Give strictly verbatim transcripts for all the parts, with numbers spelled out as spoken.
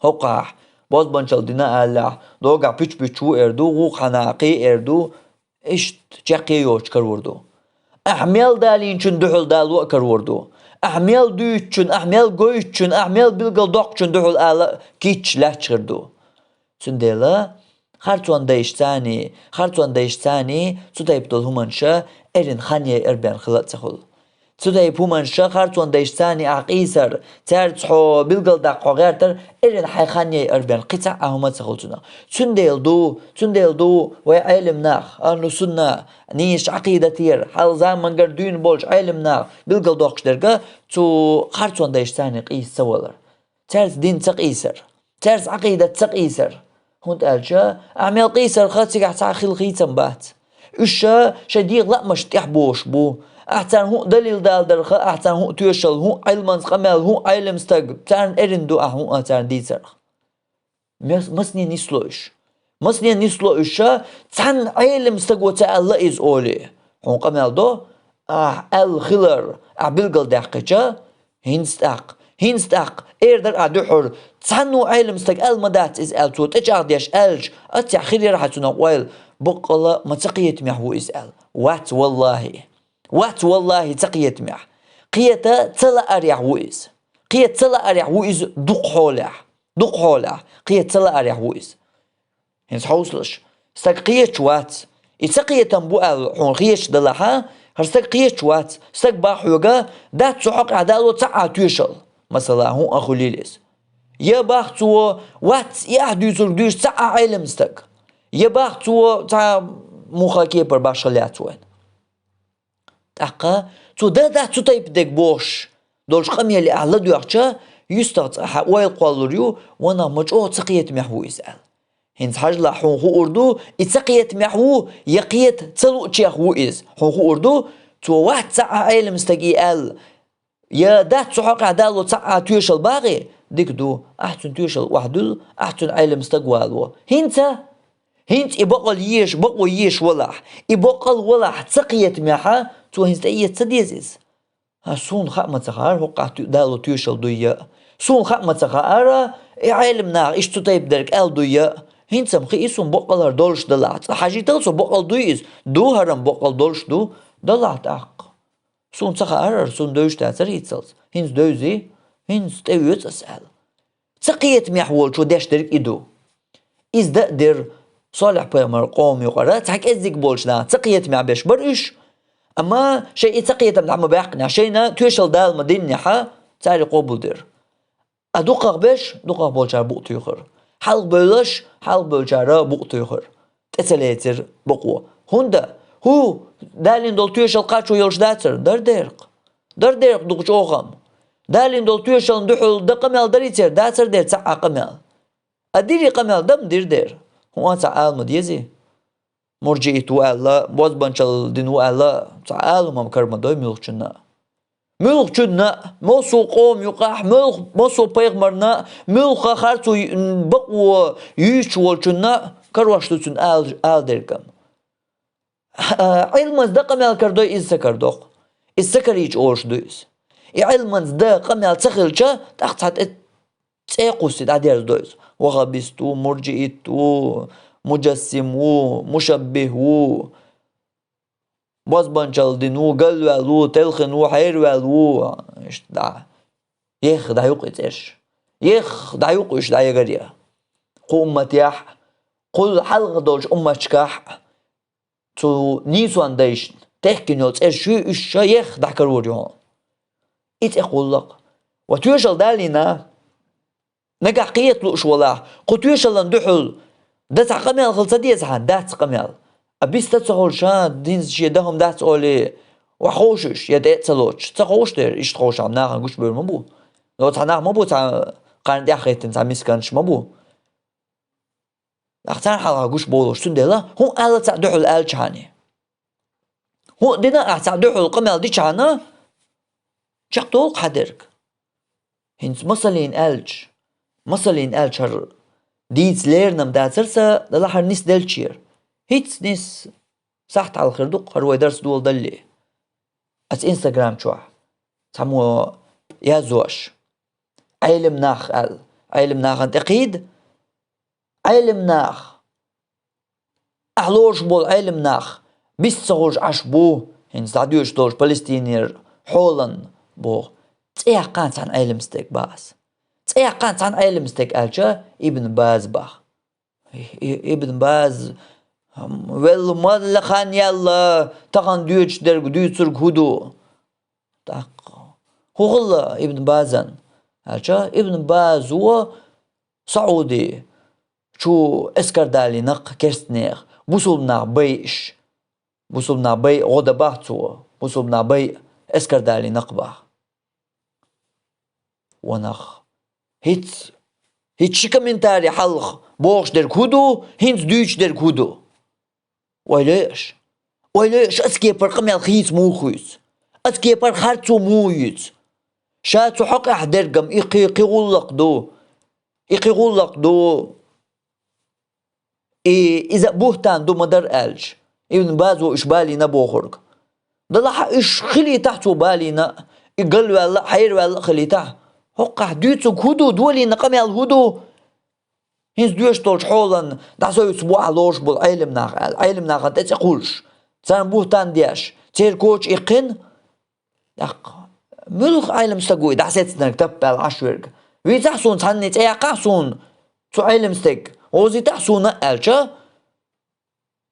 ХӀокхахь, бозбанчалла дина аьллехь, догахь пуьч-пуьч ву эр ду, вукху хьанна кхин эр ду, иштта чекхйоцуш карор ду. Ахь мел далийначун дуьхьал дало а карор ду. Ахь мел дуьйцучун, ахь мел гойтучун, ахь мел билгалдоккхучун дуьхьал ала а кийча лаьтташ хир ду. Цундела харцонан дайшцаний, харцонан дайшцаний цу тайпа долу хӀуманаш эрна хан яйар бен хила а ца хуьлу. Цу тайпа хӀуманаш харцонан дайшцаний ахь къийсар, цаьрца хьо билгалдаккха хьо гӀертар, эрна хьайн хан яйар бен кхин цхьа а хӀума ца хуьлу цунах. Цундела ду, цундела ду вай Ӏелам нах, ахьлу сунна, нийсачу Ӏакъидатера, хьалха заманчуьра дуьйна болчу Ӏелам нах билгалдоккхуш дерг цу харцонан дайшцаний къийса ца валар. Цаьрца дин ца къийсар, цаьрца Ӏакъидат ца къийсар. ХӀунда аьлча ахь мел къийсарх цигахь цхьа а хила хийцам бац. Уьш шайн дегӀан лаамашна тӀехь бохуш бу. Ахь царна хӀун далил даларх, ахь царна хӀун тоьшалла, хӀун Ӏилманца къамел, хӀун Ӏелам стаг, царна эрна ду ахь хӀун а царна дийцарх. Мас-, масане нисло уьш. Масане нисло уьш, цхьанна Ӏелам стаго ца аьлла иза олий. Хьуна къамел до, ахь аьлла хилар, ахь билгалдаьккхича, хӀинца тӀаккха, хӀинца тӀаккха, эр дара ахь дуьххьара, цхьанна а Ӏелам стага аьлла ма дац иза аьлла, цо тӀечӀагӀдеш аьлча, аццехь хир яра хьан цунах ойла, баккъала ма ца кхетамехь ву иза аьлла. Вац, валлахӀи. Вац, валлахӀи, ца кхетамехь. Кхета ца лаарехь ву иза. Кхета ца лаарехь ву иза дукха хьолехь. Дукха хьолехь. Кхета ца лаарехь ву иза. ХӀинца хьовсалаш. Стаг кхеташ вац. И ца кхетам бу аьлла, хьуна хеташ далахьа, хӀара стаг кхеташ вац. Стаг бах хьоьга, дац цу хьокъехь дало цхьа а тоьшалла. Масала, хӀун а хуьлийла иза. Я бах цо, вац и ахь дуьйцург дуьйцу цхьа а Ӏелам стаг. Я бах цо, цхьа муха кепара башхалла яц вайн. ТӀаккха цо дан дац цу тайпа дерг бохуш долчу къамеле ахь ладоьгӀча, юьстах цкъа хьан ойла кхоллалур ю, ванах ма чӀогӀа ца кхетамехь ву иза аьлла. ХӀинца хьажалахь, хьуна хуур ду, и ца кхетамехь ву, я кхета ца луучех ву иза. Хьуна хуур ду, цо вац цхьа а Ӏелам стаг и аьлла, я дац цу хьокъехь дало цхьа а тоьшалла бахий, дика ду, ахь цуьнан тоьшалла охьадуьллу, ахь цуьнан Ӏелам стаг вало. ХӀинца? ХӀинца и бакъалла езаш, бакъо езаш валахь, и бакъалла валахь ца кхетамехьа, цо хӀинца тӀеэца ца деза иза? ХӀа, суна хаа ма ца хаьара, хӀокхахь туь-, дало тоьшалла дуй а. Суна хаа ма ца хаьара, и Ӏелам наха иштта цу тайпа дерг аьлла дуй а. ХӀинца-м хии суна бакъалла хӀара долуш далахь. Цкъа хьажийтал, со бакъалла дуй иза. Ду хӀара-м бакъалла долуш ду. Далахь тӀаккха. Суна ца хаьара хӀара, суна девзаш дацара хӀинццалц. ХӀинца девзий, хӀинца тӀеоьцу ас аьлла. Ца кхетамехь волчо деш дерг и ду. Иза дан а дира Солехь-пайхамар къоман юкъара, цхьа кӀеззиг болчу наха ца кхетамехь беш бара уьш, амма шайн и ца кхетам дӀа ма баьккхинехь, шайна тоьшалла дала ма диннехьа, цара и къобалдира. А дукхах беш, дукхах болчара букъ туьйхира. Хьалха бевллаш, хьалха бевллачара букъ туьйхира. ТӀе ца лецира бакъо. ХӀунда? ХӀу, далийна долу тоьшалла кхачо йолуш дацара? Дара дерриг. Дара дерриг дукха чӀогӀа-м. Далийна долу тоьшаллина дуьхьал дан къамел дарий церан? Дацара дера цхьа а къамел. А дирий къамел, дан-м дира дера. ХӀун а цхьа Ӏалам дезий? МурджиӀит ву аьлла, бозбанчалла дина ву аьлла, цхьа Ӏалам-м кара ма дой муьлххачунна а. Муьлххачунна а, массо а къоман юкъахь, муьлх-, массо а пайхамарна а, муьлхха харцо ю-, бакъо юьйцуш волчунна а карош ду цуьнан ала, ала дерг-м. Ӏилманца дан къамел карадой, иза ца карадо-кх. Иза ца карийча олуш ду иза. И Ӏилманца дан къамел ца хилча, тӀаккха цхьа тӀе цӀе кхуссий дӀадерзадо иза. Ваххабист ву, мурджиит ву, муджассим ву, мушаббих ву, бозбанчалла дина ву, галваьлла ву, телхина ву, хьерваьлла ву. Иштта дӀа. Еха дӀаюкъу и цӀераш. Еха дӀаюкъу уьш дӀаягар а. Кху умматехь а, кхул хьалха долчу умматашкахь а, цу нийсонан дайшна техкина йолу цӀераш ю, уьш ша еха дӀакарор ю хьуна. И цӀе кхуллакх. Ва тоьшалла далийна, нагахь кхета лууш валахь, кху тоьшаллина дуьхьал дан цхьа къамел хила ца деза хьан? Дац къамел. А биста ца хуьлуш, ша динца шен дан хӀума дац олий, ва ховшуш, я тӀе а ца лоцуш, ца ховш дера, иштта ховшахь нахана гучубевр ма бу. Но цхьа нах ма бу, цхьа кхарна тӀаьхьахӀиттина цхьа мисканаш ма бу. Ахь царна хьалха гуш болуш, цундела хӀун аьлла цхьаъ дуьхьал аьлчхьана? ХӀун а дина ахь цхьаъ дуьхьал къамел дичхьана, чекхдолу хьан дерг. ХӀинца масаллина аьлча, масаллина аьлча хӀара дийца лерина-м дацара сан, далахь хӀара нисделчера. ХӀинца нис сахьт хьалха хир ду-кх хӀара вай дарс доладалале. Аса Instagram чохь цхьаммо яздеш. Ӏелам нах аьлла. Ӏелам нахана тӀекхийда, Ӏелам нах, ахь лоруш болу Ӏелам нах, бист ца хуьлуш Ӏаш бу, хӀинца дӀадоьдуш долчу Палестинера хьолан боху. ЦӀе яккхахьа цхьана Ӏелам стаг баха ас. ЦӀе яккхахьа цхьана Ӏелам стаг аьлча, Ибн Баз баха. И-, и-, Ибн Баз, велла, малла хан яьлла, тахана доьдуш дерг дуьйцург хӀун ду? ТӀаккха, хӀун хилла Ибн Базан? Аьлча, Ибн Базо Саудий чу эскар далийна-кх керстанех, бусулба нах байъаш. Бусулба нах байъа гӀо дан баха цо, бусулба нах байъа эскар далийна-кх баха. Ва нах, хӀинца, хӀинца ши комментарий хьалха бохуш дерг хӀун ду, хӀинца дуьйцуш дерг хӀун ду? Ойла йойш. Ойла йойш, оцу кепара къамел хийца муха хуьйцу? Оцу кепара харцо муха юьйцу? Ша цу хьокъехь дергам и кхи, кхин гӀуллакх ду. И кхин гӀуллакх ду. И иза буьхтан ду ма-дарра аьлча, Ибн Базо уьш балийна бохург. Делахь а уьш хилийтахь цо балийна, и галваьлла а, хьерваьлла а хилийтахь, хӀокхахь дуьйцург хӀун ду, долийна къамел хӀун ду? ХӀинца доьдуш долчу хьолан дӀасовцуш бу ахь лоруш болу Ӏелам нах аьлла, Ӏелам нахана тӀе цӀе кхуллуш, царна буьхтан деш, церан коча иккхина. ТӀаккха муьлха Ӏелам стаг ву и дӀасецнарг таппа аьлла Ӏаш верг? Вийцахь суна цхьанний, цӀе яккхахь суна цу Ӏелам стаг, гӀозийтахь суна аьлча,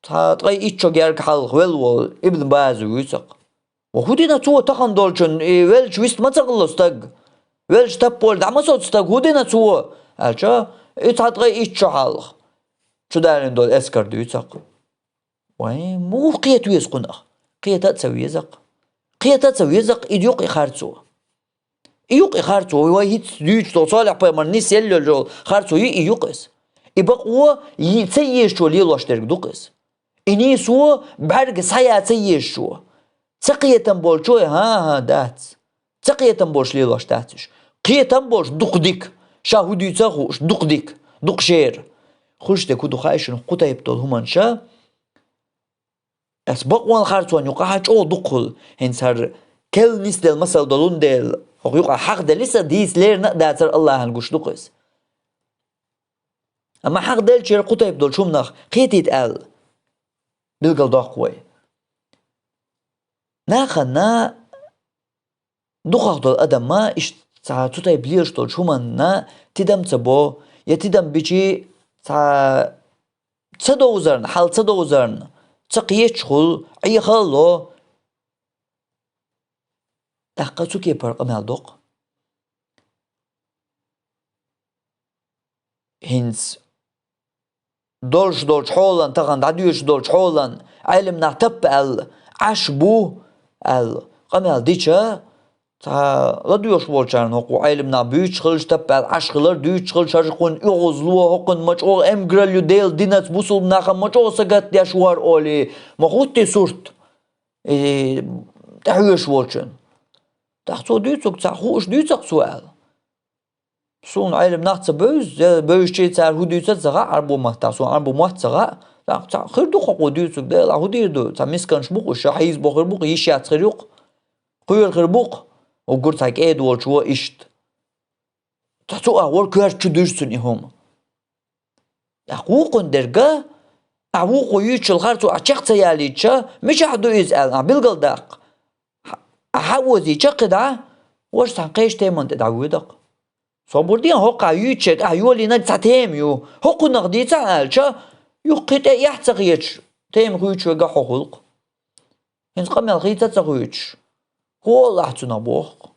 цхьа ткъе итт шо герга хьалха велла волу Ибн База вуьйцу-кх. Ва хӀун дина цо тахана долчун, и велча вист ма ца хилла стаг? Велча таппа волу дӀа ма соцу стаг, хӀун дина цо? Аьлча, и цхьа ткъе итт шо хьалха чу далийна долу эскар дуьйцу-кх. Вайн, муха кхета веза кхунах? Кхета а ца веза-кх. Кхета а ца веза-кх, и юкъа и харцо. И юкъа и харцо, вай хӀинца дуьйцуш долу Солихь-пайхамар нисъелла йолу харцо ю и юкъа иза. И бакъо ца езачо лелош дерг ду-кх иза. И нийсо бӀаьрга схьая ца езачо. Ца кхетам болчо, хӀан-хӀа, дац. Ца кхетам болуш лелош дац уьш. Кхетам болуш дукха дика. Ша хӀун дуьйцу а хууш, дукха дика, дукха шера. Хуьлуш дерг хӀун ду хаьий шуна, кху тайпа долу хӀуманаш а? Ас бакъонан харцонна юкъахь чӀогӀа дукха хуьлу, хӀинца хӀара керла нисделла масал долун дела, хӀокху юкъахь хьахделла сан дийца лерина а дацара, Аллахьан гуш ду-кх иза. Амма хьахделлачара кху тайпа долчу хӀуманах кхетийта аьлла, билгалдоккху вай. Нахана дукхах долу адамна иштта цхьа цу тайпа лелаш долчу хӀуманна тидам ца бо, я тидам бичи цхьа ца довзарна, хьал ца довзарна, ца кхеташ хуьлу, Ӏеха а ло, тӀаккха цу кепара къамел доккху. ХӀинца долуш долчу хьолан, тахана дӀадоьдуш долчу хьолан, Ӏелам нах таппа аьлла, Ӏаш бу аьлла, къамел дича, цхьа ладоьгӀуш волчарна хӀокху Ӏелам нах буьйцуш хилча, таппа аьлла Ӏаш хилар дуьйцуш хилча, хӀара кхунна оьгӀазло, хӀокхунна ма чӀогӀа эмгаралла ю, Дела динца, бусулба нахана ма чӀогӀа сагатдеш вара олий, ма хӀуттий сурт, и тӀехьоьжуш волчун. ТӀаккха цо дуьйцург цхьа хууш дуьйцу-кх цо аьлла. Суна Ӏелам нах ца бевза, я бевзачий цара хӀун дуьйцу а ца хаьа, Ӏарбо маттахь суна Ӏарбо мотт ца хаьа. ТӀаккха цхьа хир ду-кх хӀокхо дуьйцург, Делахь хӀун дийр ду? Цхьа мисканаш бу-кх уьш, ша хьийза бохур бу-кх, йиш яц хир ю-кх, кхоьру хир бу-кх, уггар цхьа кӀеда волчо иштта. Цхьа цу агӀор коьрта чу дуьжу цунна и хӀума. ТӀаккха вукхунна дерг а, ахь вукхо юьйцучул харцо ахь чекх ца ялийча, мичахь ду иза аьлла, ахь билгалдаккха. Ахь хьаозийча кхидӀа, ваша цхьана кхечу теманна тӀе дӀавоьду-кх. Собар де, хӀокхахь юьйцучерг ахь йолийнарг цхьа тема ю. ХӀокхунах дийцахь аьлча, юха кхин тӀе эхь ца хеташ, тема хуьйцуш верг а хьо хуьлу-кх. ХӀинца къамел хийца а ца хуьйцуш, хӀун олу ахь цунах боху-кх?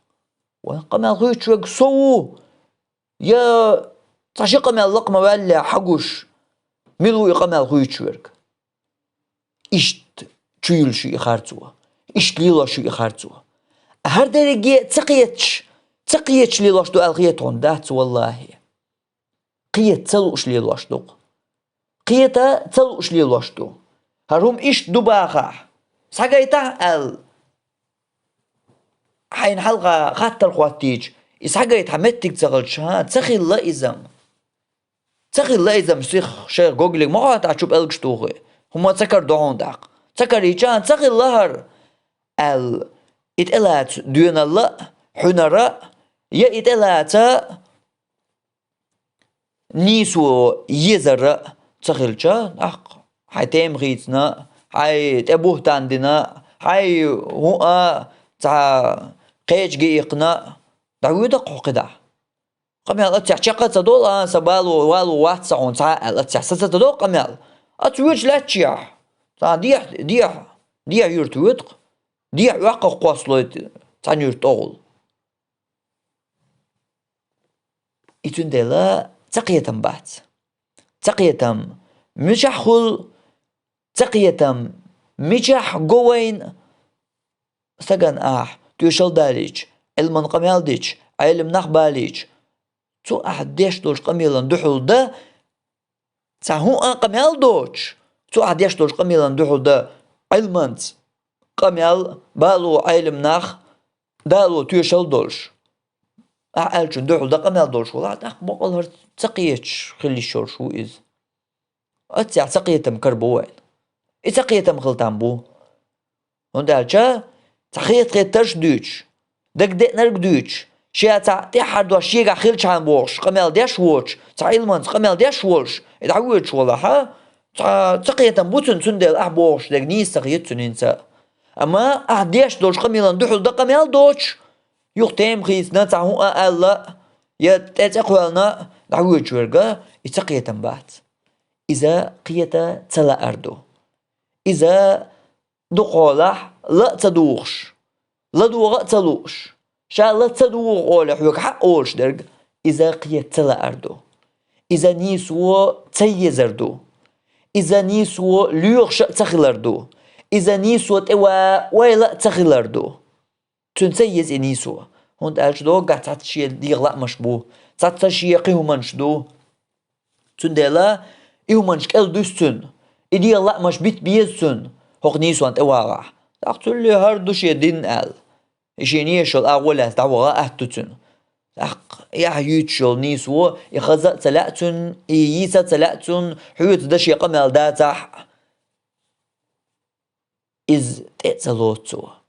Вайн, къамел хуьйцуш верг со ву, я цхьа ши къамел лакха ма ваьллехь хьагуш, мила ву и къамел хуьйцуш верг? Иштта чу юьллуш ю и харцо, иштта лелош ю и харцо. ХӀара дерриге а ца кхеташ, ца кхеташ лелош ду аьлла хета хьуна, дац, валлахӀи. Кхета ца лууш лелош ду-кх. Кхета ца лууш лелош ду. ХӀара хӀума иштта ду бахахь, схьагайтахь аьлла, хьайна хьалха хаттар хӀоттийча, и схьагайта хьан меттиг ца хилча, хӀа, ца хилла иза-м. Ца хилла иза-м, сих шайх Гоголе ма хӀоттахь чу пӀелгаш тухий. ХӀума ца карадо хьуна тӀаккха. Ца карийча, хӀа, ца хилла хӀара аьлла, и тӀелаца доьналла а, хьуьнара а, я и тӀелаца нийсо езар а ца хилча, тӀаккха хьай тема хийцина, хьай тӀе буьхтан дина, хьай хӀуъа цхьа кхеча гииккхина, дӀавоьдакх хьо кхидӀа. Къамел аццехь чаккха а ца долу, а, сан бало, вало вац сан хьуна цхьа а аьлла, аццехь са ца ца доккху къамел. Аца воьдуш лаьттачехь, цхьа дехьа, дехьа, дехьа юьрта воьдакх, дехьа оьхках кхоссалойта цхьана юьрта тӀогӀул. И цундела цакхетам бац. Цакхетам мичахь хуьлу, цакхетам мичахь го вайна, стагана ахь тоьшалла далийча, Ӏилман къамел дича, Ӏелам нах балийча, цу ахь деш долчу къамелан дуьхьал дан цхьа хӀуъа а къамел доцуш, цу ахь деш долчу къамелан дуьхьал дан Ӏилманца къамел, бало, Ӏелам нах, дало тоьшалла долуш. Ахь аьллачун дуьхьал дан къамел долуш валахь, тӀаккха бакъал хӀара ца кхеташ хила йиш йолуш ву иза. Аццехь цакхетам карабо вайна. И цакхетам хила там бу. ХӀунда аьлча цхьа хета-хетарш а дуьйцуш, дагадеънарг а дуьйцуш, шен цхьа тӀаьххьара дош шегахь хилчхьана бохуш, къамел деш а воцуш, цхьа Ӏилманца къамел деш а волуш, и дӀавоьдуш валахь, цхьа цакхетам бу цуьнан, цундела ахь бохуш дерг нийса ца хета цуьнан хӀинца а. Амма ахь деш долчу къамелан дуьхьал дан къамел доцуш, юха тема хийцина, цхьа хӀуъа а аьлла, я тӀе цӀе кхоьллина дӀавоьдуш верг, и цакхетам бац. Иза кхета ца лаар ду. Иза дукхахьолахь ла а ца духуш, ладогӀа а ца лууш, ша ла ца духу олий хьоьга хьаъ олуш дерг, иза кхета ца лаар ду. Иза нийсо ца езар ду. Иза нийсо лоьхуш а ца хилар ду. Иза нийсо тӀе ван ойла а ца хилар ду. Цуьнан ца еза и нийсо, хӀунда аьлча доггахь цхьацца шен дегӀан лаамаш бу, цхьацца шен кхин хӀуманаш ду. Цундела и хӀуманаш кӀел дуьсу цуьнан, и дегӀан лаамаш бита беза цуьнан хӀокху нийсонна тӀе вагӀахь. ТӀаккха цул а хӀара ду шен дин аьлла, и шен эшалла агӀо лаьцна дӀаваха атта ду цуьнан. ТӀаккха и ахь юьйцуш йолу нийсо, и хаза а ца лаьа цуьнан, и йийца а ца лаьа цуьнан, хьоьца дан шен къамел дацахь а, иза тӀе а ца лоцу цо.